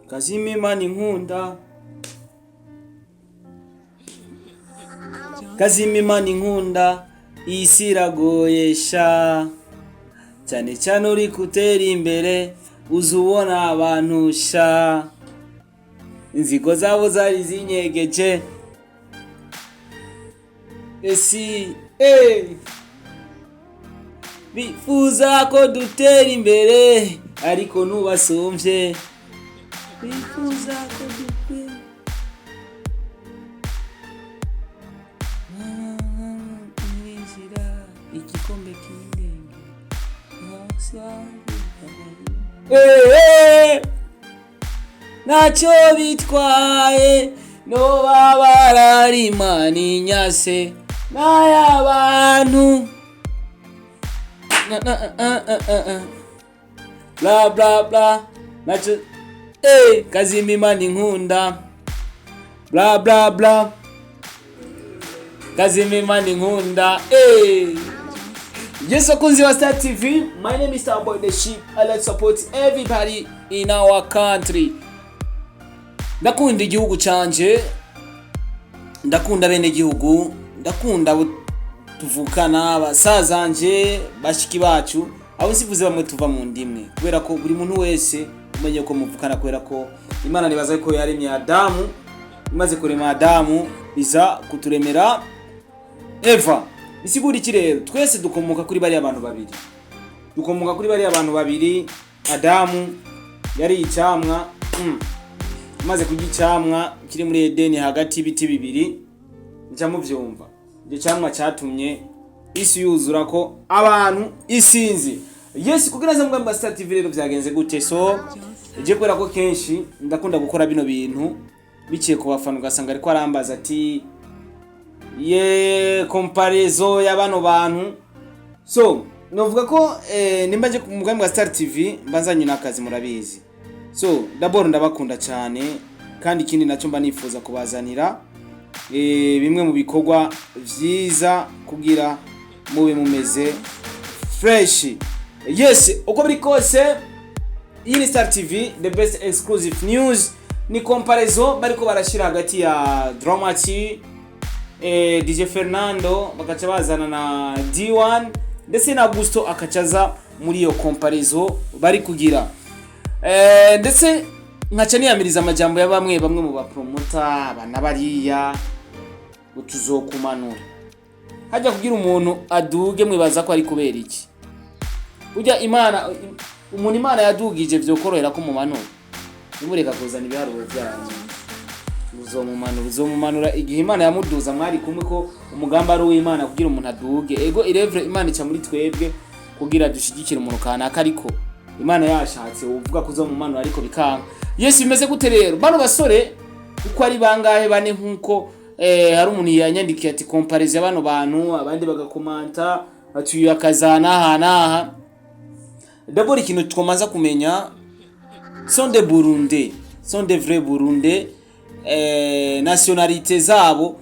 Kazima Imana inkunda, Kazima Imana inkunda, isi iragoye sha, cyane cyane uri gutera imbere uza ubona abantu sha, inzigo zabo zari zinyegeje esi bifuza ko dutera imbere ariko ntubasumvye, bifuza ko dutera inzira igikombe cy'indege. Ntacyo bitwaye no babararima n'inyase n'ay'abantu. Na- na- na- na- na- na. Bla bla bla, ntacyo kazima Imana inkunda, bla bla bla, kazima Imana inkunda. Yes, akunzi wa Star TV, my name is Starboy the Sheep. I like support everybody in our country. Ndakunda igihugu canje, ndakunda bene gihugu, ndakunda abo tuvukana, basazanje, bashiki bacu, abo sivuze bamwe tuva mu ndimwe, kubera ko buri muntu wese umenye ko muvukana, kubera ko Imana nibaza ko yaremye Adamu, imaze kurema Adamu iza kuturemera Eva. Bisigura iki rero? Twese dukomoka kuri bariya bantu babiri, dukomoka kuri bariya bantu babiri. Adamu yari icamwa, amaze kurya icamwa kiri muri Edeni hagati y'ibiti bibiri, nca muvyumva, icyo camwa catumye isi yuzura ko abantu isinzi. Yes, kugira nze mugambi wa Star TV rero vyagenze gute? So je kubera ko kenshi ndakunda gukora bino bintu biciye ku bafana, ugasanga ariko arambaza ati ye comparaison ya bano bantu. So novuga ko nimba nje ku mugambi wa Star TV mbanzanye n'akazi, murabizi. So d'abord ndabakunda cyane, kandi ikindi nacyo mba nifuza kubazanira bimwe mu bikorwa vyiza kugira mube mumeze fresh. Yes, uko biri kose iyi ni Star TV, the best exclusive news. Ni comparaison bariko barashira hagati ya Dramati, DJ Fernando, bakaca bazana na D1 ndetse na Gusto akacaza muri iyo comparaison bari kugira, ndetse nkaca niyamiriza amajambo ya bamwe bamwe mu bapromota bana bariya ngo tuzokumanura. Hajya kugira umuntu aduge, mwibaza ko ari kubera iki? Burya Imana, umuntu Imana yadugije vyokorohera ko mumanura? Nimureka kuzana ibiharuro byanyu, uzomumanura, uzomumanura igihe Imana yamuduza mwari kumwe, ko umugambi ari uw'Imana kugira umuntu aduge. Ego, irevre Imana ica muri twebwe kugira dushigikire umuntu kanaka, ariko Imana yashatse uvuga ko uzomumanura ariko bikanga. Yes, bimeze gute rero? Bano basore uko ari bangahe? Bane, nkuko hari umuntu yanyandikiye ati comparaison ya bano bantu, abandi bagakomanta ati uyu akazana aha n'aha. D'abord ikintu twomaza kumenya, sont des Burundais, sont des vrais Burundais, nationalité zabo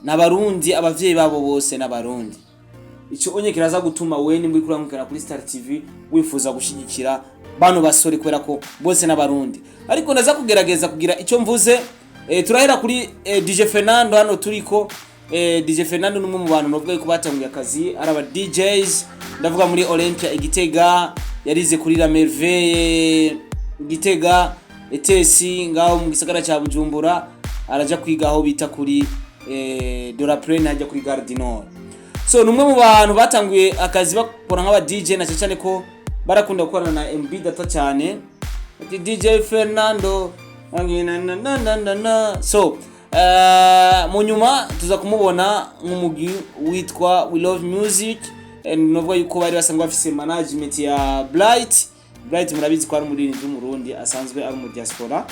n'Abarundi, abavyeyi babo bose n'Abarundi. Ico onye kiraza gutuma wewe nimba uriko urankukira kuri Star TV wifuza gushigikira bano basore, kubera ko bose n'Abarundi. Ariko ndaza kugerageza kugira icyo mvuze. Turahera kuri DJ Fernando. Hano turiko DJ Fernando ni umwe mu bantu novuga yuko batanguye akazi ari aba DJs, ndavuga muri Olympia Igitega, yarize kuri La Merveille Gitega, ETS ngaho mu gisagara cya Bujumbura, araja kwiga aho bita kuri de la Plaine, hajya kuri Gare du Nord. So ni umwe mu bantu batanguye akazi bakora nk'aba DJ, na cyane ko barakunda gukorana na MB Data cyane, ati DJ Fernando na na na na na na. So mu nyuma tuza kumubona nk'umugwi witwa We Love Music, novuga yuko bari basanzwe bafise management ya Bright. Bright murabizi ko ari umuririmbyi w'Umurundi asanzwe ari mu diaspora,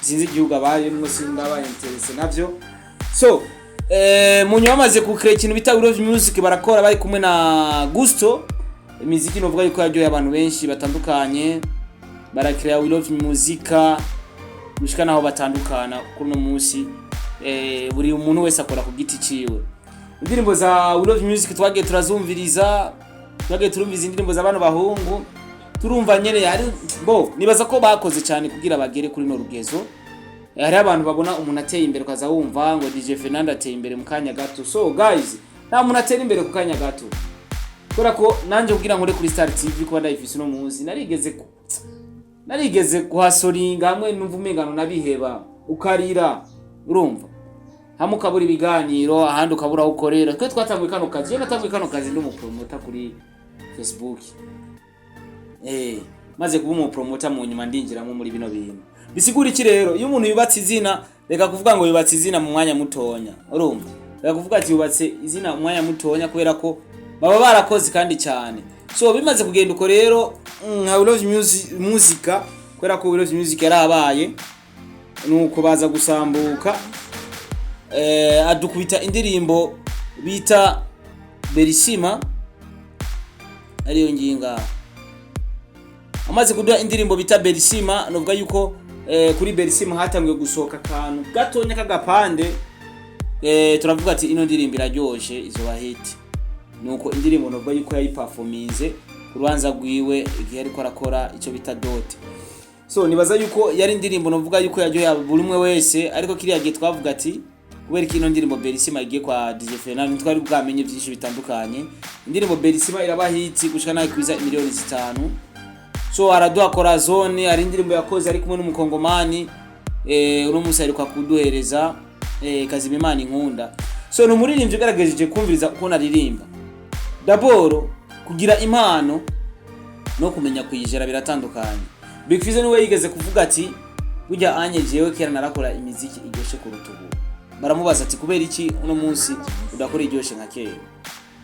sinzi igihugu abayemwo, sindaba intéressé navyo. So mu nyuma bamaze gukrea ikintu bita We Love Music, barakora bari kumwe na Gusto, imiziki novuga yuko yaryoheye abantu benshi batandukanye. Barakrea We Love Music gushika naho batandukana. Kuri uno munsi buri umuntu wese akora ku giti ciwe. Indirimbo za We Love Music twagiye turazumviriza, twagiye turumviza indirimbo za bano bahungu. Turumva nyene hari bo nibaza ko bakoze cyane kugira bagere kuri no rugezo. Hari abantu babona umuntu ateye imbere, ukaza wumva ngo DJ Fernando ateye imbere mu kanya gato. So guys, nta muntu atera imbere ku kanya gato, kubera ko nanjye kugira nkore kuri Star TV, kuba ndayifise uno munsi, narigeze kuhasoringa hamwe numva umengano nabiheba, ukarira, urumva, hamwe ukabura ibiganiro, ahandi ukabura aho ukorera. Twe twatanguye kano kazi, je natanguye kano kazi ndi umupromota kuri Facebook. Maze kuba umupromota, mu nyuma ndinjiramo muri bino bintu. Bisigura iki rero? Iyo umuntu yubatse izina, reka kuvuga ngo yubatse izina mu mwanya mutonya, urumva, reka kuvuga ati yubatse izina mu mwanya mutonya, kubera ko baba barakoze kandi cyane. So bimaze kugenda uko rero, nka We Love Music, muzika, kubera ko We Love Music yarabaye, nuko baza gusambuka, adukubita indirimbo bita Berisima, ariyo nginga. Amaze kuduha indirimbo bita Berisima, nuvuga yuko kuri Berisima hatanguye gusohoka akantu gatonya k'agapande. Turavuga ati ino ndirimbo iraryoshe, izoba hit. Nuko indirimbo nuvuga yuko yayiperforminze ku rubanza rwiwe igihe ariko arakora icyo bita dot. So nibaza yuko yari indirimbo novuga yuko yaryoheye buri umwe wese, ariko kiriya gihe twavuga ati kubera ko ino ndirimbo Berisima igiye kwa DJ Fernando, ntitwari bwamenye byinshi bitandukanye. Indirimbo Berisima iraba hit gushika nayo kwiza miliyoni 5. So araduha Corazon, hari indirimbo yakoze ari kumwe n'umukongomani, uno munsi ariko kuduhereza Kazima Imana inkunda. So ni umuririmbyi ugerageje kumviriza uko naririmba. D'abord, kugira impano no kumenya kuyijera biratandukanye. Big Fizzo niwe yigeze kuvuga ati burya anye jewe kera narakora imiziki iryoshe kuruta ubu. Baramubaza ati kubera iki uno munsi udakora iryoshe nka kera?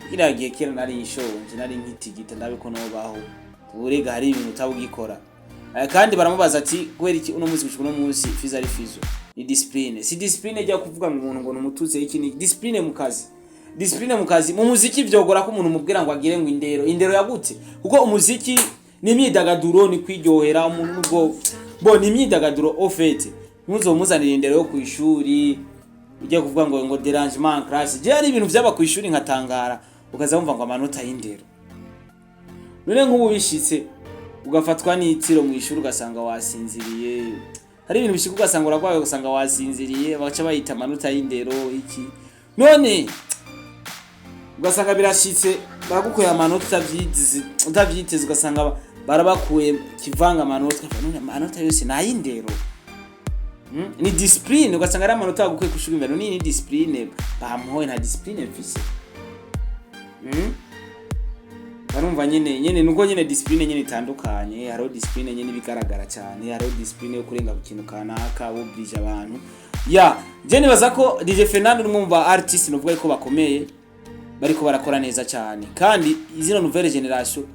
Kiriya gihe kera nari nshonje, nari nkitigita, ndabe ko nobaho. Urega hari ibintu utabugikora. Kandi baramubaza ati kubera iki uno munsi, gushika uno munsi, Fizzo ari Fizzo? Ni discipline. Si discipline ijya kuvuga ngo umuntu ngo numututse iki, ni discipline mu kazi. Discipline mu kazi, mu muziki vyogora ko umuntu mubwira ngo agire ngo indero. Indero yagute? Kuko umuziki ni imyidagaduro, ni kwiryohera umuntu, nubwo bo ni imyidagaduro. Au fait, ntuzomuzanira indero yo kwishuri, ujye kuvuga ngo dérangement en classe. Je hari ibintu vyaba kwishuri nkatangara, ukaza wumva ngo amanota y'indero. None nk'ubu bishitse ugafatwa n'itiro mu ishuri, ugasanga wasinziriye, hari ibintu bishika ugasanga uragwaye, ugasanga wasinziriye, baca bayita amanota y'indero iki? None ugasanga birashitse baragukuye amanota utavyiteze, ugasanga barabakuye kivanga amanota. Ukavuga, none amanota yose ni ay'indero? Ni discipline. Ugasanga ari amanota bagukuye kw'ishuri imbere. None ni discipline bamuhoye? Nta discipline mfise. Barumva nyene nuko nyene discipline nyene itandukanye. Hariho discipline nyene ibigaragara cyane, hariho discipline yo kurenga ku kintu kanaka oblige abantu. Ya je nibaza ko DJ Fernando ni umwe mu ba artist novuga ko bakomeye, bariko barakora neza cyane. Kandi izino nouvelle génération,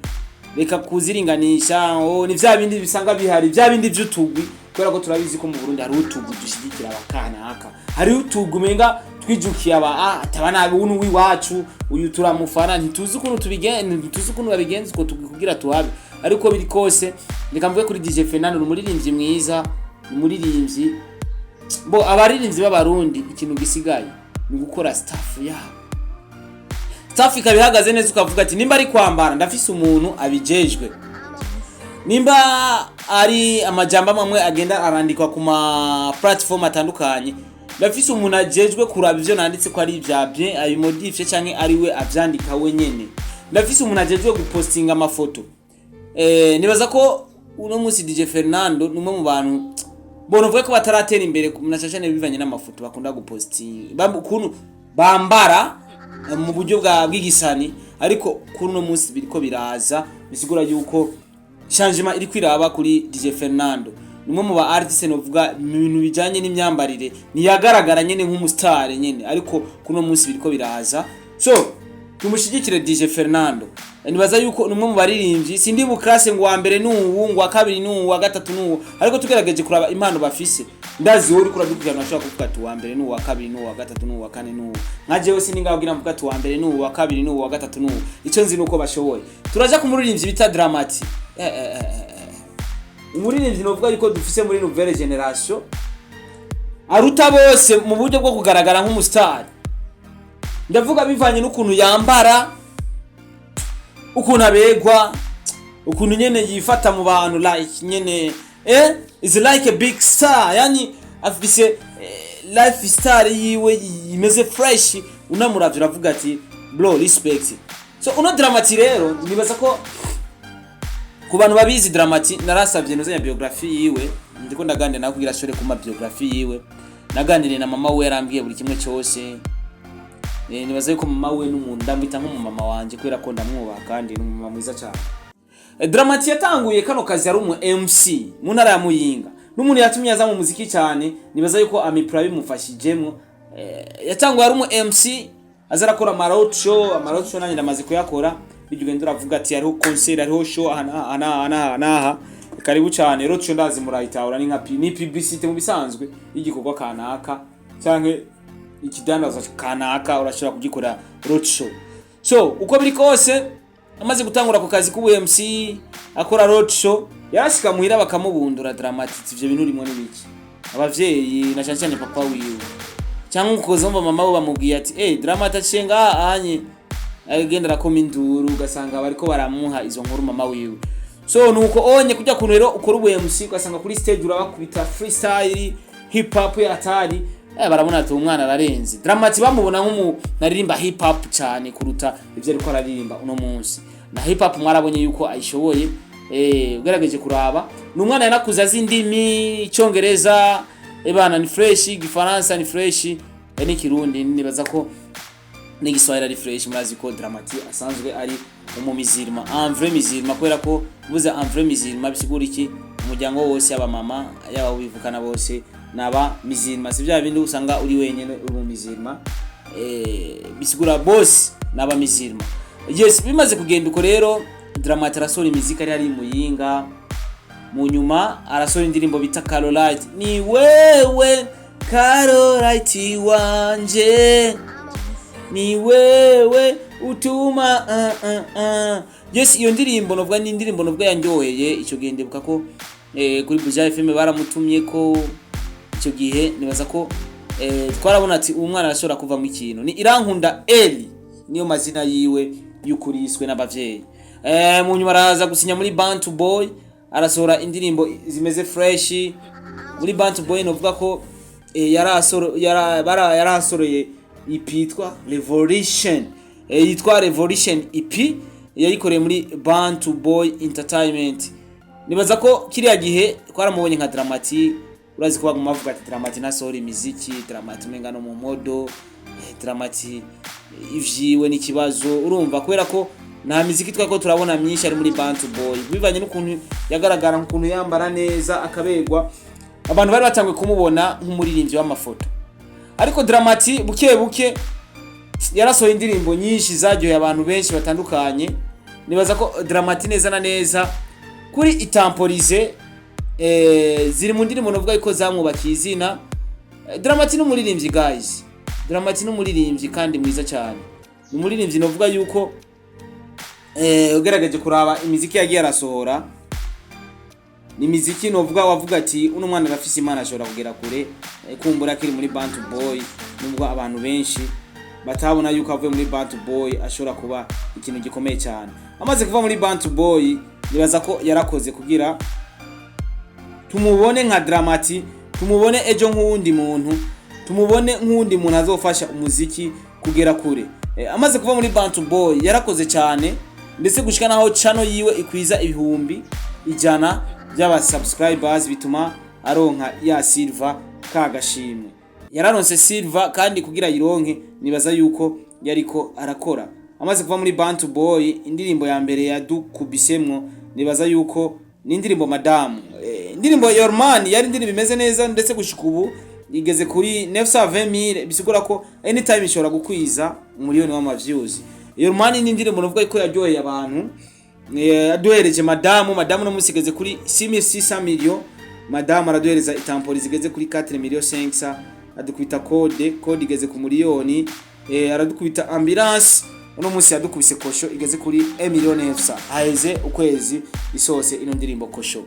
reka kuziringanisha. Oh, ni vya bindi bisanga bihari, vya bindi vy'utugwi, kubera ko turabizi ko mu Burundi hari utugwi dushyigikira abakanaka, hari utugwi umenga twijukiye aba ataba nabi uno w'iwacu, uyu turamufana. Ntituzi ukuntu tubigenza, ntituzi ukuntu babigenza uko tugwi kugira tuhabe. Ariko biri kose, reka mvuge kuri DJ Fernando, ni umuririmbyi mwiza, ni umuririmbyi bo. Abaririmbyi b'Abarundi, ikintu gisigaye ni gukora staff yabo, staff ikaba ihagaze neza, ukavuga ati nimba ari kwambara, ndafise umuntu abijejwe, nimba ari amajambo amwe agenda arandikwa ku ma platform atandukanye, ndafise umuntu ajejwe kuraba ivyo nanditse ko ari ivya bien, abimodifye canke ari we avyandika we nyene, ndafise umuntu ajejwe gupostinga amafoto. Nibaza ko uno munsi DJ Fernando ni umwe mu bantu bona uvuga ko bataratera imbere na cyane bivanye n'amafoto bakunda gupostinga, ukuntu bambara mu buryo bwa bw'igisani. Ariko kuri uno munsi biriko biraza, bisigura yuko changement iri kwiraba kuri DJ Fernando. Ni umwe mu ba artiste novuga mu bintu bijanye n'imyambarire ntiyagaragara nyene nk'umustar nyene, ariko kuri uno munsi biriko biraza. So tumushigikire DJ Fernando. Nibaza yuko ni umwe mu baririmbyi, sindi bukrase ngo wa mbere n'uwu, ngo wa kabiri n'uwu, wa gatatu n'uwu, ariko tugerageje kuraba impano bafise, ndazi wowe uriko uradukurikirana urashobora kuvuga ati uwa mbere n'uwu, wa kabiri n'uwu, wa gatatu n'uwu, wa kane n'uwu. Nka jewe sindi ngaho kugira mvuga ati uwa mbere n'uwu, wa kabiri n'uwu, wa gatatu n'uwu. Icyo nzi nuko bashoboye. Turaja ku muririmbyi bita Dramati. Umuririmbyi novuga yuko dufise muri nouvelle génération aruta bose mu buryo bwo kugaragara nk'umustar. Ndavuga bivanye n'ukuntu yambara, ukuntu abegwa. Ukuntu nyene yifata mu bantu, like nyene is like a big star, yani afise lifestyle yiwe imeze fresh. Unamuravye uravuga ati: "Bro, respect." So uno Drama T rero, nibaza ko ku bantu babizi Drama T, narasabye nuzanya biography yiwe. Ndiko ndaganira nawe kugira ashobore kuma biography yiwe. Naganiriye na mama we, yarambwiye buri kimwe cyose. Nibaza yuko mama we n'umuntu ndamwita nk'umumama wanje kubera ko ndamwubaha kandi ni umumama mwiza cyane. Drama T yatanguye kano kazi ari umu MC mu ntara ya Muyinga, n'umuntu yatumye aza mu muziki cyane. Nibaza yuko Amipra bimufashijemo. Yatanguye ari umu MC, aza arakora ama road show. Ama road show nanjye ndamaze kuyakora. Bijya ugenda uravuga ati hariho concert, hariho show aha n'aha n'aha n'aha n'aha, karibu cyane. Road show ndazi murayitahura, ni nka ni publicité mu bisanzwe y'igikorwa kanaka canke ikidandazwa kanaka, urashobora kugikora road show. So uko biri kose, amaze gutangura ku kazi k'ubu MC akora road show, yarashika muhira bakamubundura: "Drama T, ivyo bintu urimo n'ibiki?" Abavyeyi na cyane cyane papa wiwe, cyangwa ukozomva mama we bamubwiye ati: "Drama T aciye ngaha anye agenda arakoma induru," ugasanga bariko baramuha izo nkuru mama wiwe. So nuko onye kujya kuntu rero ukora ubu MC, ugasanga kuri stage urabakubita freestyle, hip hop ya atari, barabona ati umwana ararenze. Drama T bamubona nk'umu naririmba hip hop cyane kuruta ivyo ariko araririmba uno munsi. Na hip hop mwarabonye yuko ayishoboye. Ugerageje kuraba, ni umwana yanakuze azi indimi: Icyongereza ebana ni fresh, Igifaransa ni fresh, n'Ikirundi nibaza ko n'Igiswahili ari fresh. Murazi ko Drama T asanzwe ari umumizirima, un vrai musulman, kubera ko uvuze un vrai musulman bisigura iki? Umuryango wose, yaba mama, yaba wivukana, bose naba mizirima. Si bya bindi usanga uri wenyene uri mu mizirima. Bisigura bose naba mizirima. Yes, bimaze kugenda uko rero, Drama T arasohora imiziki ari Muyinga. Mu nyuma arasohora indirimbo bita Carolite: "Ni wewe Carolite wanje, ni wewe utuma uh." Yes, iyo ndirimbo novuga ni indirimbo novuga yanryoheye icyo gihe. Ndibuka ko kuri Buja FM baramutumye ko icyo gihe. Nibaza ko twarabona ati uwo mwana arashobora kuvamo ikintu. Ni Irankunda Eli, niyo mazina yiwe y'ukuri yiswe n'abavyeyi. Mu nyuma araza gusinya muri Bantu Boy, arasohora indirimbo zimeze fresh muri Bantu Boy. Novuga ko yarasoreye EP yitwa Revolution, yitwa Revolution EP, yayikoreye muri Bantu Boy Entertainment. Nibaza ko kiriya gihe twaramubonye nka Drama T. Urazi ko baguma bavuga ati Drama T ntasohora imiziki, Drama T umenga no mu modo, Drama T ivyiwe n'ikibazo, urumva, kubera ko nta miziki twako turabona myinshi ari muri Bantu Boy, bivanye n'ukuntu yagaragara, ukuntu yambara neza akaberwa. Abantu bari batanguye kumubona nk'umuririmbyi w'amafoto. Ariko Drama T buke buke yarasohoye indirimbo nyinshi zaryoheye abantu benshi batandukanye. Nibaza ko Drama T neza na neza kuri Itamporize ziri mu ndirimbo novuga yuko zamwubakiye izina. Drama T ni umuririmbyi, guys. Drama T ni umuririmbyi kandi mwiza cyane. Ni umuririmbyi novuga yuko ugerageje kuraba imiziki yagiye arasohora, ni imiziki novuga wavuga ati uno mwana arafise imana, ashobora kugera kure. Kumbura akiri muri Bantu Boy, nubwo abantu benshi batabona yuko avuye muri Bantu Boy ashobora kuba ikintu gikomeye cyane. Amaze kuva muri Bantu Boy, nibaza ko yarakoze kugira tumubone nka Drama T, tumubone ejo nk'uwundi muntu, tumubone nk'uwundi muntu azofasha umuziki kugera kure. Amaze kuva muri Bantu Boy yarakoze cyane, ndetse gushika naho channel yiwe ikwiza 100,000 by'aba subscribers, bituma aronka ya silver, ka gashimwe. Yararonse silver, kandi kugira ayironke nibaza yuko yariko arakora. Amaze kuva muri Bantu Boy, indirimbo ya mbere yadukubisemwo nibaza yuko ni indirimbo Madamu. Indirimbo Your Man yari indirimbo imeze neza, ndetse gushika ubu igeze kuri 920,000, bisigura ko anytime ishobora gukwiza 1 miliyoni w'ama views. Your Man ni indirimbo navuga ko yaryoheye abantu. Yaduhereje Madamu. Madamu no musigeze kuri 6600 million. Madamu araduhereza Itampori zigeze kuri 4 million 500, adukubita Code, Code igeze ku miliyoni, aradukubita Ambulance. Uno munsi yadukubise Kosho igeze kuri 1 million 900, haheze ukwezi isose ino ndirimbo Kosho.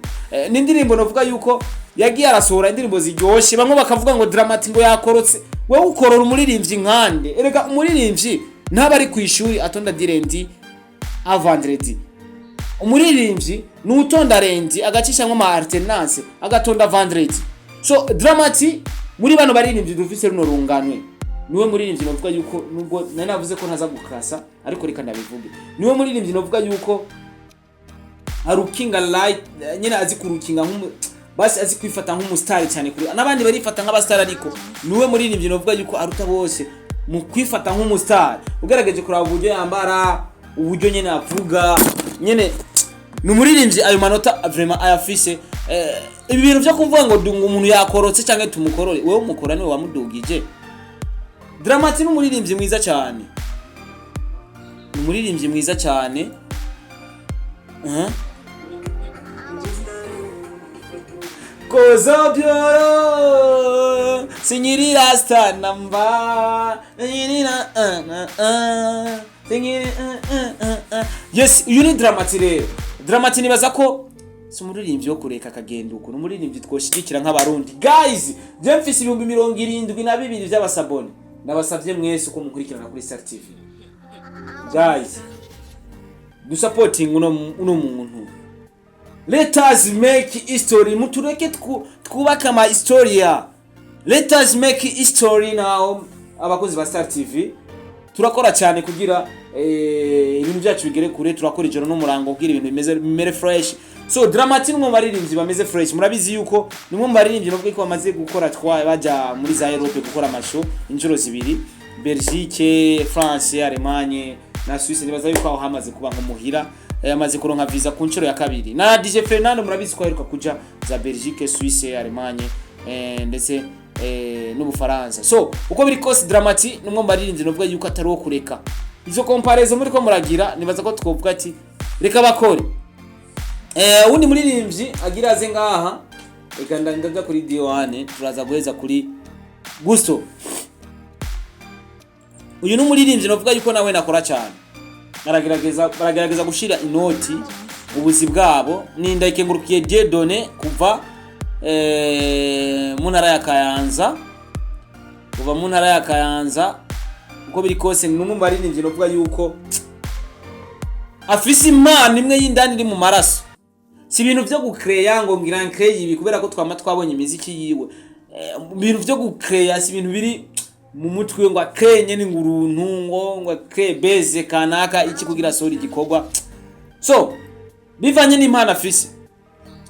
Ni indirimbo novuga yuko yagiye arasohora indirimbo ziryoshe. Bamwe bakavuga ngo Drama T ngo yakorotse. Wowe ukorora umuririmbyi nkande? Erega umuririmbyi ntaba ari ku ishuri atonda du lundi à vendredi. Umuririmbyi ni utonda lundi, agacishamwo ama alternance, agatonda vendredi. So Drama-T, muri bano baririmbyi dufise runo runganwe, niwe muririmbyi novuga yuko, nubwo nari navuze ko ntaza gukasa, ariko reka ndabivuge, niwe muririmbyi novuga yuko arukinga light nyine, azi kurukinga nk'umu, basi azi kwifata nk'umusitari cyane kuri n'abandi barifata nk'abasitari, ariko niwe muririmbyi novuga yuko aruta bose mu kwifata nk'umusitari. Ugerageje kuraba uburyo yambara, uburyo nyine avuga, nyine ni umuririmbyi ayo manota vraiment ayafise. Ibi bintu byo kuvuga ngo dunga umuntu yakorotse cyangwa tumukorore, wewe umukora niwe wamudugije. Drama-T ni umuririmbyi mwiza cyane, ni umuririmbyi mwiza cyane. Kozo byoro sinyirira star namba sinyirira sinyiri Yes, uyu ni Drama-T rero. Drama-T nibaza ko si umuririmbyi wo kureka akagenda uko, ni umuririmbyi twoshigikira nk'Abarundi. Guys, je mfise 72,000 by'abasabone. Ndabasavye mwese uko mukurikirana kuri Star TV, guys, dusapoting uno muntu. Let us make history. Mutureke twubake ama historia. Let us make history now. Abakozi ba Star TV turakora cyane kugira ibintu byacu bigere kure. Turakora ijoro n'umurango kugira ibintu bimeze bimere fresh. So Drama-T ni umwe mu baririmbyi bameze fresh. Murabizi yuko ni umwe mu baririmbyi bavuga ko bamaze gukora twa baja muri za Europe gukora amashow inshuro zibiri: Belgique, France, Allemagne na Suisse. Nibaza yuko aho hamaze kuba nko muhira. Amaze kuronka visa ku nshuro ya kabiri. Na DJ Fernando murabizi ko aheruka kuja za Belgique, Suisse, Allemagne, ndetse n'Ubufaransa. So uko biri kose, Drama-T ni umwe mu baririmbyi novuga yuko atari uwo kureka. Izo comparaison muri ko muragira, nibaza ko twovuga ati reka bakore. Uwundi muririmbyi agira aze ngaha, reka ndaja kuri D1, turaza guheza kuri Gusto. Uyu ni umuririmbyi novuga yuko nawe nakora cyane, baragerageza baragerageza gushira inoti ubuzi bwabo. Ni Ndayikengurukiye Dieudonné kuva mu ntara ya Kayanza, kuva mu ntara ya Kayanza. Uko biri kose, ni umwe mu baririmbyi novuga yuko afise impano imwe y'indani iri mu maraso. Si ibintu vyo gucreya ngo ngira ncreye ibi, kubera ko twama twabonye imiziki yiwe. Ibintu vyo gucreya si ibintu biri mu mutwe ngo akreye nyene nguruntu ngo akreye beze kanaka iki kugira asohore igikorwa. So bivanye n'impano afise,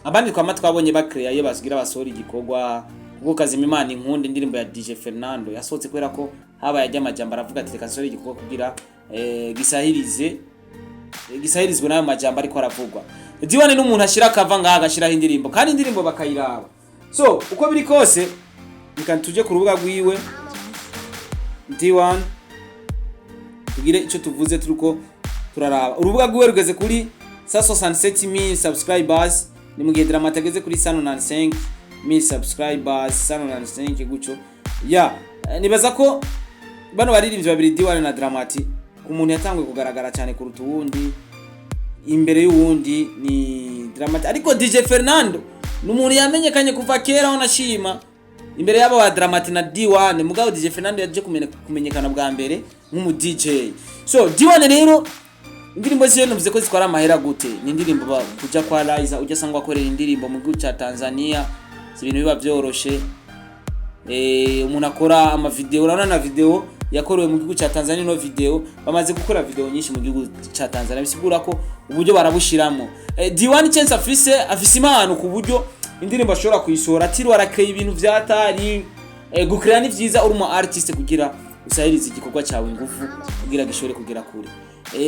abandi twama twabonye bakreya iyo basigira basohora igikorwa, kuko kazima Imana inkunda, indirimbo ya DJ Fernando yasohotse kubera ko habaye ajya amajambo, aravuga ati reka nsohore igikorwa kugira gisahirize, gisahirizwe n'ayo majambo ariko aravugwa. D1 n'umuntu ashira akava ngaha agashiraho indirimbo kandi indirimbo bakayiraba. So uko biri kose, reka tuje ku rubuga rwiwe D1 tugire icyo tuvuze. Turiko turaraba urubuga rwiwe, rugeze kuri 167,000 subscribers, ni mu gihe Drama-T ageze kuri 195,000 subscribers, 195 gutyo ya. Nibaza ko bano baririmbyi babiri, D1 na Drama-T, ku muntu yatanguye kugaragara cyane kuruta uwundi imbere y'uwundi ni Drama-T, ariko DJ Fernando ni umuntu yamenyekanye kuva kera aho nashima imbere y'abo ba Drama-T na D1. Mugabo DJ Fernando yaje kumenyekana bwa mbere nk'umu DJ. So D1 rero, indirimbo ziyo nuvuze ko zitwara amahera gute? Ni indirimbo kuja kwa Liza ujya sangwa akorera indirimbo mu gihugu ca Tanzania, si ibintu biba vyoroshe. Umuntu akora ama video, urabona na video yakorewe mu gihugu ca Tanzania. No video bamaze gukora video nyinshi mu gihugu ca Tanzania, bisigura ko uburyo barabushiramo. D1 chance afise impano ku buryo indirimbo ashobora kuyisohora atiriwe arakeye ibintu vyatari. Gucrea ni vyiza uri umu artiste kugira usahirize igikorwa cyawe ingufu kugira gishobore kugera kure.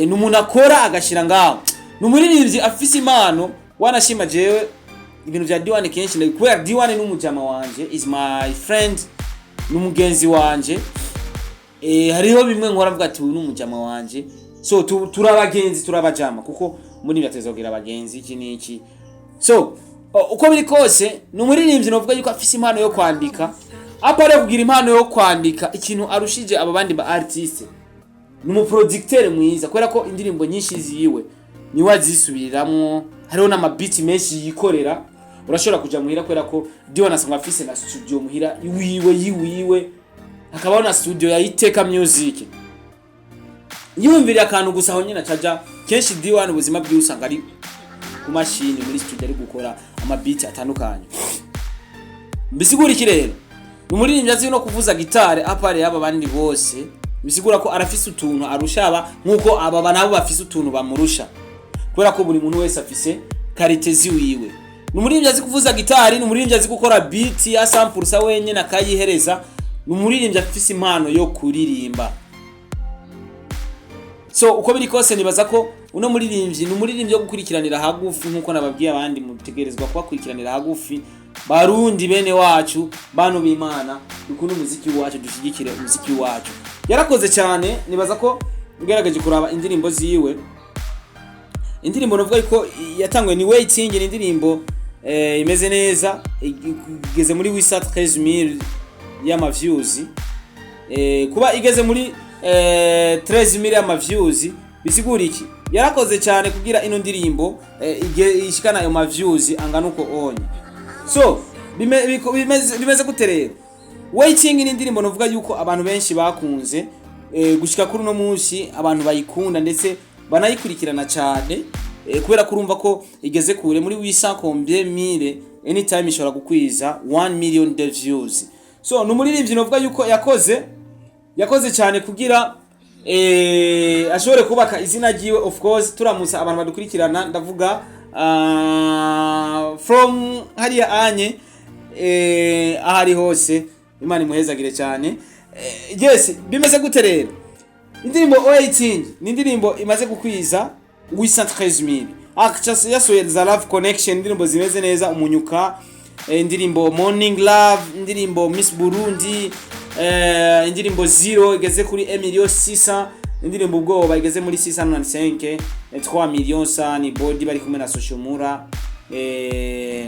Ni umuntu akora agashira ngaho, ni umuririmbyi afise impano. Wanashima jewe ibintu vya D1 kenshi kubera D1 ni umujama wanje, is my friend, ni umugenzi wanje. Hariho bimwe nkora mvuga ati uyu ni umujama wanje. So turi abagenzi, turabajama, kuko muri bateza kugira abagenzi iki n'iki. So uko biri kose, ni umuririmbyi novuga yuko afise impano yo kwandika. Apa rero kugira impano yo kwandika, ikintu arushije aba bandi ba artiste, ni umuproducteur mwiza, kubera ko indirimbo nyinshi ziwe niwe azisubiriramwo. Hariho n'amabiti menshi yikorera. Urashobora kuja muhira, kubera ko D1 asanga afise na studio muhira iwiwe yiwiwe, hakabaho na studio ya Iteka Music. Yumviriye akantu gusa aho nyine acaja. Kenshi D1 ubuzima bwiwe usanga ari ku mashini muri studio ari gukora ama beat atandukanye. Bisigura iki rero? Ni umuririmbyi azi no kuvuza gitare à part y'aba bandi bose. Bisigura ko arafise utuntu arusha aba, nkuko aba nabo bafise utuntu bamurusha, kubera ko buri muntu wese afise qualité ziwiwe. Ni umuririmbyi azi kuvuza gitari, ni umuririmbyi azi gukora beat ya sampulsa wenyene akayihereza, ni umuririmbyi afise impano yo kuririmba. So uko biri kose, nibaza ko uno muririmbyi ni umuririmbyi wo gukurikiranira hagufi, nkuko nababwiye abandi mutegerezwa kubakurikiranira hagufi. Barundi bene wacu, bantu b'Imana, dukunde umuziki wacu, dushigikire umuziki wacu. Yarakoze cyane. Nibaza ko ngerageje kuraba indirimbo ziwe, indirimbo navuga yuko yatanguye ni Waiting. Ni indirimbo imeze neza, igeze muri 813 000 y'ama views. Kuba igeze muri 13 000 y'ama views bisigura iki? Yarakoze cyane kugira ino ndirimbo ishikana ayo ma views angana uko onye. So bimeze gute rero? Waiting ni indirimbo novuga yuko abantu benshi bakunze, gushika kuri uno munsi abantu bayikunda ndetse banayikurikirana cyane, kubera ko urumva ko igeze kure muri 800 combien mille, anytime ishobora gukwiza 1 million de views. So ni umuririmbyi novuga yuko yakoze cyane kugira ashobore kubaka izina ryiwe. Of course, turamutsa abantu badukurikirana, ndavuga from hariya anye, ahari hose, Imana imuhezagire cyane. Yes, bimeze gute rero? Indirimbo Waiting ni indirimbo imaze gukwiza 813 000. Akaca yasohoye za Love Connection, indirimbo zimeze neza, Umunyuka, indirimbo Morning Love, indirimbo Miss Burundi, indirimbo Zero igeze kuri 1 million 600, indirimbo Ubwoba igeze muri 695, 3 millions sani body bari kumwe na Soshomura.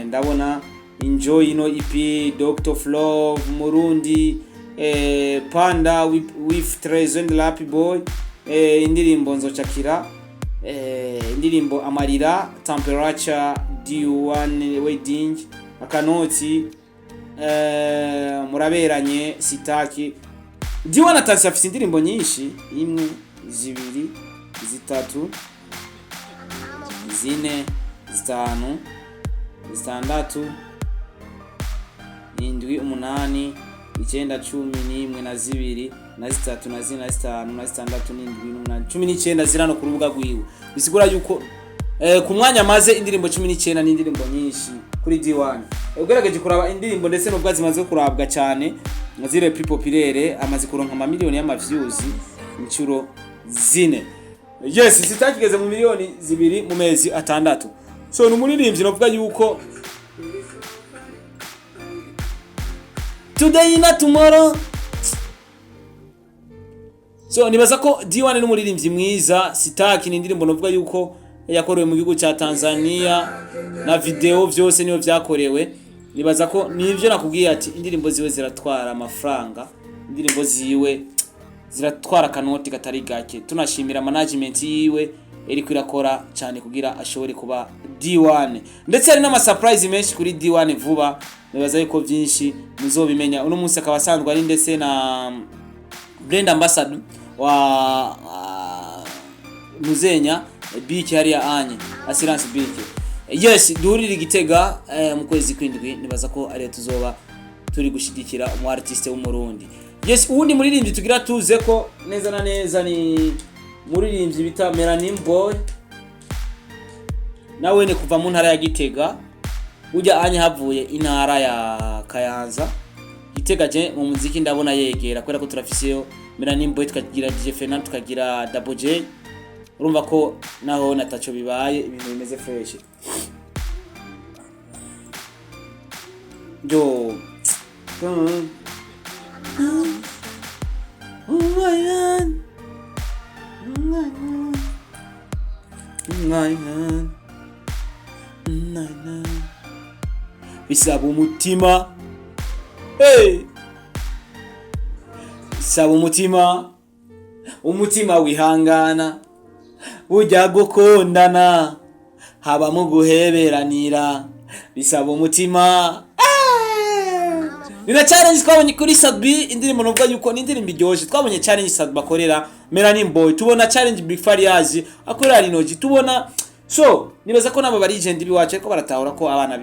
Ndabona Enjoy ino EP, Doctor of Love, Murundi, Panda with Trezo and Happy Boy, indirimbo Nzocakira, indirimbo Amarira, Temperature, D1 Wedding, Akanoti, Muraberanye, Sitaki. D1 atasi afise indirimbo nyinshi: imwe, zibiri, zitatu, zine, zitanu, zitandatu, indwi, umunani, icyenda, 11 na zibiri na zitatu na zine na zitanu na zitandatu n'indwi n'umunani, 19 ziri hano ku rubuga rwiwe. Bisigura yuko ku mwanya amaze indirimbo 19, n'indirimbo nyinshi kuri D1. Ugerageje kuraba indirimbo ndetse n'ubwo zimaze kurabwa cyane zire plus populaire, amaze kuronka amamiliyoni y'ama views inshuro zine. Yes, sitakigeze mu miliyoni 2 mu mezi 6. So ni umuririmbyi novuga yuko today na tomorrow. So nibaza ko D1 ni umuririmbyi mwiza. Sitaki ni indirimbo novuga yuko yakorewe mu gihugu cya Tanzania, na video vyose niyo vyakorewe. Nibaza ko nivyo nakubwiye ati indirimbo ziwe ziratwara amafaranga, indirimbo ziwe ziratwara akanoti katari gake. Tunashimira management yiwe iriko irakora cyane kugira ashobore kuba D1, ndetse hari n'ama surprise menshi kuri D1 vuba. Nibaza yuko byinshi muzobimenya. Uno munsi akaba asanzwe ari ndetse na brand ambassador wa Muzenya Biki hariya anye Assurance Biki. Yes, duhurire Igitega mu kwezi kw'indwi. Nibaza ko ariyo tuzoba turi gushigikira umu artiste w'Umurundi. Yes, uwundi muririmbyi tugira tuze ko neza na neza ni muririmbyi bita Melanin Boy, nawe ni kuva mu ntara ya Gitega. Ujya anye havuye intara ya Kayanza, Gitega je mu muziki ndabona yegera, kubera ko turafiseyo Melanin Boy, tukagira DJ Fernand, tukagira Double J. Urumva ko naho nataco bibaye, ibintu bimeze fresh. Yo. Oh my God. Oh my God. Oh my God. Oh my God. Bisaba umutima. Hey! Bisaba umutima. Umutima wihangana. Burya gukundana habamo guheberanira. Bisaba umutima. Ni na challenge twabonye kuri Sadbi, indirimbo novuga yuko ni indirimbo iryoshe. Twabonye challenge Sadbi akorera Melanin Boy, tubona challenge Big Farious akorera Rinoji, tubona So nibaza ko nabo ba legend biwacu ariko baratahura ko abana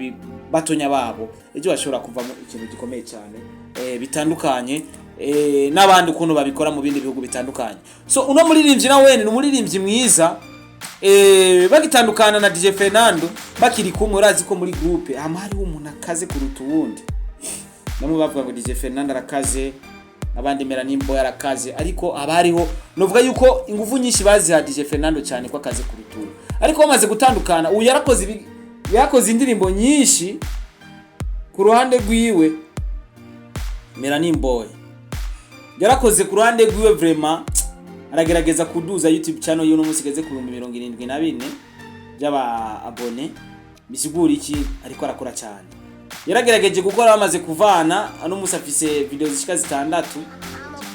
batonya babo ejo bashobora kuvamo ikintu gikomeye cyane, bitandukanye n'abandi ukuntu babikora mu bindi bihugu bitandukanye. So uno muririmbyi nawe ni umuririmbyi mwiza. Bagitandukana na DJ Fernando, bakiri kumwe, urazi ko muri groupe hama hariho umuntu akaze kuruta uwundi. Bamwe bavuga ngo DJ Fernando arakaze, abandi Melanin Boy arakaze, ariko haba hariho, novuga yuko ingufu nyinshi baziha DJ Fernando cyane ko akaze kuruta uwo. Ariko bamaze gutandukana, uyu yarakoze indirimbo nyinshi ku ruhande rwiwe. Melanin Boy yarakoze ku ruhande rwiwe, vraiment aragerageza kuduza YouTube channel y'uno munsi igeze ku 74,000 by'aba abonnés. Bisigura iki? Ariko arakora cyane, yaragerageje gukora. Bamaze kuvana, ano munsi afise video zishika zitandatu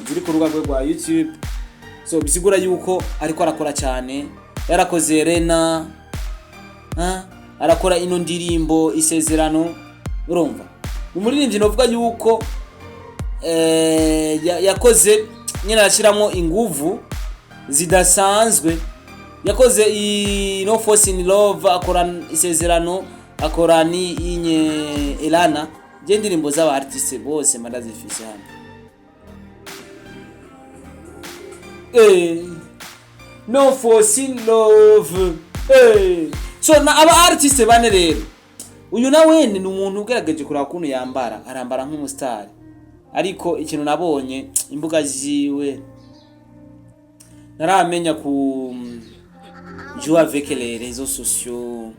ziri ku rubuga rwe rwa YouTube. So bisigura yuko ariko arakora cyane. Yarakoze Rena, ha? Arakora ino ndirimbo Isezerano. Urumva, umuririmbyi novuga yuko yakoze nyine, arashyiramo inguvu zidasanzwe. Yakoze i No Force in Love, akora Isezerano, akora ni inye Elana. Je ndirimbo z'aba artiste bose mandazifise hano. No Force in Love. So na aba artiste bane rero, uyu nawe ni umuntu ugerageje kuraba ukuntu yambara, arambara nk'umusitari. Ariko ikintu nabonye, imbuga ziwe naramenya ku jouer avec les réseaux sociaux,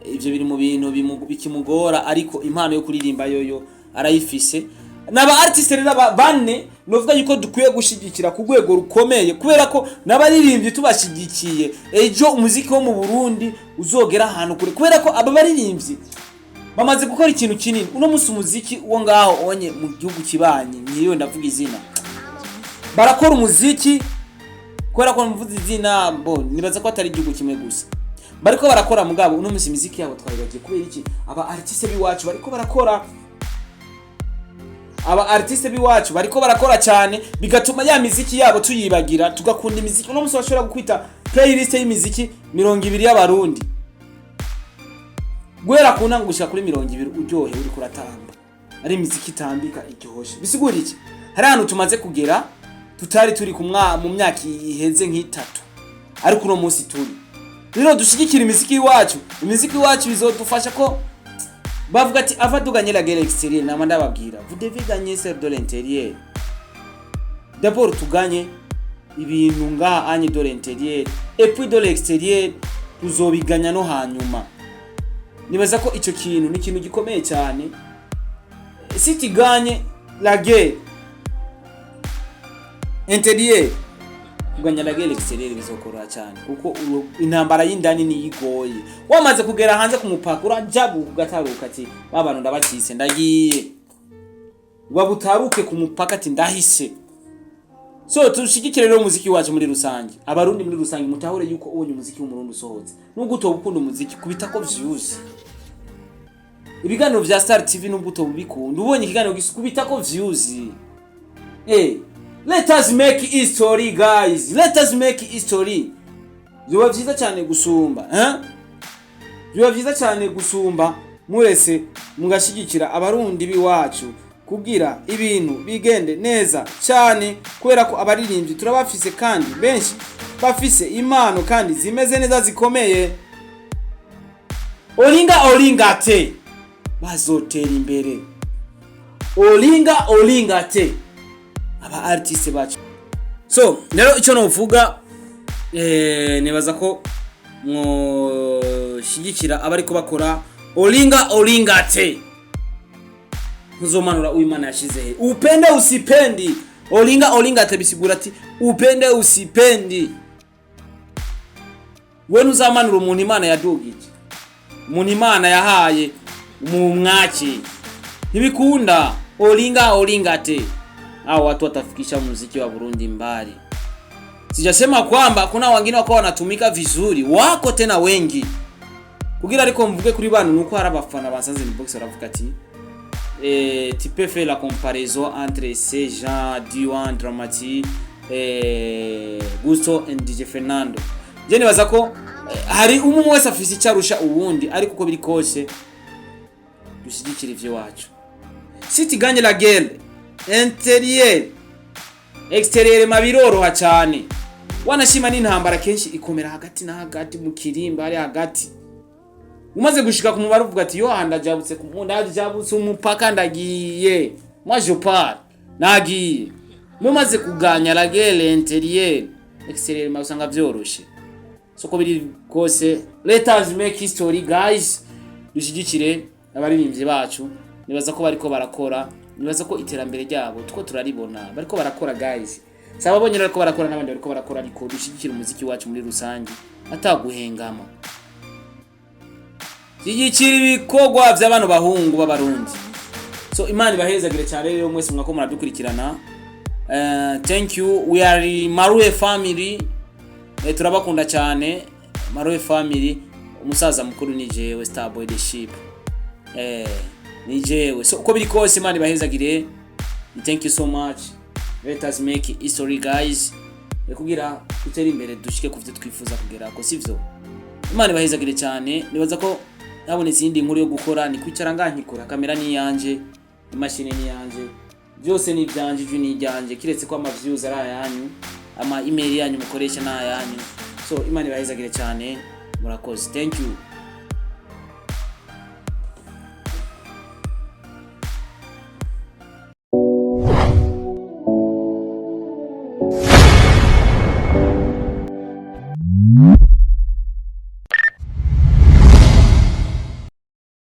ivyo biri mu bintu bikimugora, ariko impano yo kuririmba yoyo arayifise. N'aba artiste rero aba bane novuga yuko dukwiye gushigikira ku rwego rukomeye, kubera ko n'abaririmbyi tubashigikiye, ejo umuziki wo mu Burundi uzogera ahantu kure, kubera ko aba baririmbyi bamaze gukora ikintu kinini. Uno munsi umuziki wo ngaho onye mu gihugu kibanyi, ntiriwe ndavuga izina, barakora umuziki. Kubera ko mvuze izina, bo nibaza ko atari igihugu kimwe gusa bariko barakora. Mugabo uno munsi imiziki yabo twayibagiye. Kubera iki? Aba artiste biwacu bariko barakora, aba artiste biwacu bariko barakora cyane, bigatuma ya miziki yabo tuyibagira, tugakunda imiziki. Uno munsi bashobora gukwita playlist y'imiziki 20 y'abarundi, guhera ku ntango gushika kuri 20, uryohe uriko uratamba, ari imiziki itambika iryoshye. Bisigura iki? Hari ahantu tumaze kugera tutari turi mu myaka iheze nk'itatu, ariko uno munsi turi. Rero dushigikira imiziki iwacu. Imiziki iwacu bizodufasha ko bavuga ati avant de gagner la guerre extérieure, nama ndababwira, vous devez gagner celle de l'intérieur d'abord. Tuganye ibintu ngaha anye de l'intérieur, et puis de l'extérieur tuzobiganya no hanyuma. Nibaza ko ico kintu ni ikintu gikomeye cyane. Si tu gagnes la guerre intérieure, kuganya la guerre extérieure bizokoroha cyane, kuko intambara y'indani niyo igoye. Wamaze kugera hanze ku mupaka, urajabuka ugataruka, ati ba bantu ndabacitse, ndagiye. Wabutaruke ku mupaka, ati ndahise. So tushigikire rero umuziki wacu muri rusange. Abarundi muri rusange, mutahure yuko ubonye umuziki w'umurundi usohotse, nubwo utoba ukunda umuziki, kubita ko views. Ibiganiro vya Star TV, nubwo utoba ubikunda, ubonye ikiganiro gisukubita ko views. Let us make history, guys, let us make history. Biba vyiza cyane gusumba, eh? Biba vyiza cyane gusumba murese mugashigikira abarundi biwacu kugira ibintu bigende neza cyane, kubera ko abaririmbyi turabafise kandi benshi bafise impano kandi zimeze neza zikomeye. Olinga Olinga te bazotera imbere. Olinga Olinga te, aba artiste bacu. So rero icyo novuga, nibaza ko mwoshigikira abariko bakora. Olinga Olinga te, ntuzomanura uwimana yashize he, upende usipendi. Olinga Olinga te bisigura ati upende usipendi, we ntuzamanura umuntu Imana yadugije, umuntu Imana yahaye umwaki, ntibikunda. Olinga Olinga te, hao watu watafikisha muziki wa Burundi mbali. Sijasema kwamba kuna wengine wako wanatumika vizuri, wako tena wengi kugira, ariko mvuge kuri bano nuko hari abafana basanze inbox baravuga ati tu peux faire la comparaison entre ces gens, Diwan, Dramati, Gusto and DJ Fernando. Je nibaza ko hari umwe wese afise icyo arusha uwundi, ariko uko biri kose dushyigikira ivy'iwacu. Si tu gagnes la guerre intérieure, extérieurement biroroha cyane. Wanashima n'intambara kenshi ikomera hagati na hagati mu kirimba, ari hagati. Umaze gushika ku mubare uvuga ati: "Yo, aha ndajabutse ku ndajabutse umupaka, ndagiye, moi je pars, nagiye." Mumaze kuganya la guerre intérieure, extérieurement usanga vyoroshe. Soko biri kose, let us make history, guys. Dushyigikire abaririmbyi bacu. Nibaza ko bariko barakora, nibaza ko iterambere ryabo tuko turaribona, bariko barakora, guys. Saba bonyine bariko barakora, n'abandi bariko barakora, ariko dushyigikire umuziki wacu muri rusange ataguhengama. Shyigikira ibikorwa by'abano bahungu b'Abarundi. So Imana ibahezagire cyane rero mwese mwako muradukurikirana. Thank you. We are Maruhe family. Turabakunda cyane, Maruhe family. Umusaza mukuru ni jewe, Starboy the Ship, ni jewe. So uko biri kose, Imana ibahezagire. Thank you so much. Let us make history, guys, kugira dutere imbere, dushike ku byo twifuza kugerako, sivyo? Imana ibahezagire cyane. Nibaza ko habonetse iyindi nkuru yo gukora, ni kwicara ngaha nkikora. Kamera ni iyanje, imashini ni iyanje, byose ni ibyanje, ijwi ni iryanjye, kiretse ko ama views ari ayanyu, ama email yanyu mukoresha ni ayanyu. So Imana ibahezagire cyane, murakoze. Thank you.